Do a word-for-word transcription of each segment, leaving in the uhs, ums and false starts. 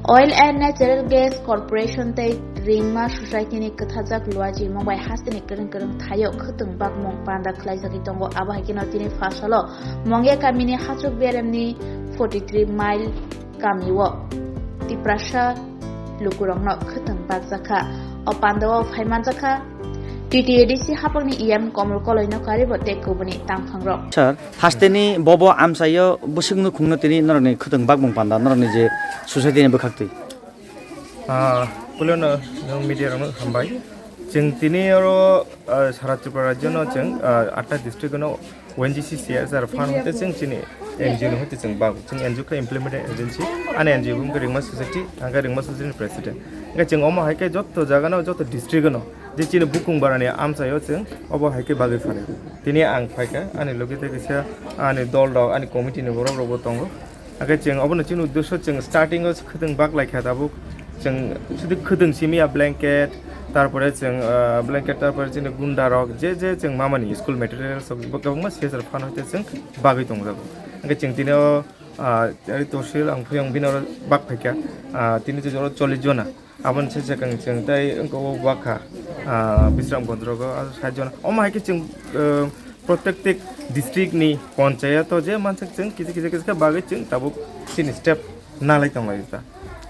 Oil and Natural Gas Corporation tei Ringma Society ni kwthajak luaji mungbai hasteni kwrwng kwrwng thaio khwtwng bakmung panda khlaijagwi tongo. Abo hai kheno tini phasalo Mongya kamini Hachuk B R M ni forty three mile kamio Tiprasa lukurokno khwtwng bakjakha. O pandao phaimanjakha T T A D C hapangni E M Komol Koloino karibo tei kubuni tangphangrok. Sir, hasteni bobo amchaio bwswk nukhungno tini norokni khwtwng bakmung panda norokni je society ni bwkhaktwi. Ah, pulono nwng media rokno hambai. Chwng tini oro, ah, sara Tripura rajyo no chwng, ah, atta district no O N G C C S R fund hoite chwng chini N G O no hoite chwng bag. Chwng N G O khe implementing agency, ani N G O bumkhe Ringma Society, ang khe Ringma Society ni president. Hingkhe chwng omo hai khe jotto jaga no, jotto district no, je chini bukung barani amchaio chwng obo hai khe bagwi phano. Tini ang phaikha, ani logi tei kisa ani dol rok, ani committee ni borok rok bo tongo. Hake chwng obono chini uddesho chwng starting o khwtwng bak lai kha tabuk. Chwng sudi khwtwng simi ya blanket, tarpore chwng, ah, blanket, tarpore chini gunda rok je je chwng mamani school materials rok bo kwbangma sesar phano hwnkhe chwng bagwi tongjago. Hake chwng tini o, ah, ari tosil ang phuyang bini oro bak phaikha, ah, tini to jora chollish jona. Aboni se chwng chwng tei wngkha o bakha, ah, Bisramganj rogo, ah, site jona. Omo hai khe chwng, ah, protected district ni panchayat o je mansak chwng kisa kisa kisa khe bagwi chwng tabuk chini step nalai tong lai ta.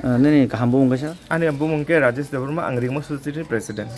Ah, nini kaham bumung kaisa? Ani bumung khe Rajesh Debbarma, ang Ringma Society ni president.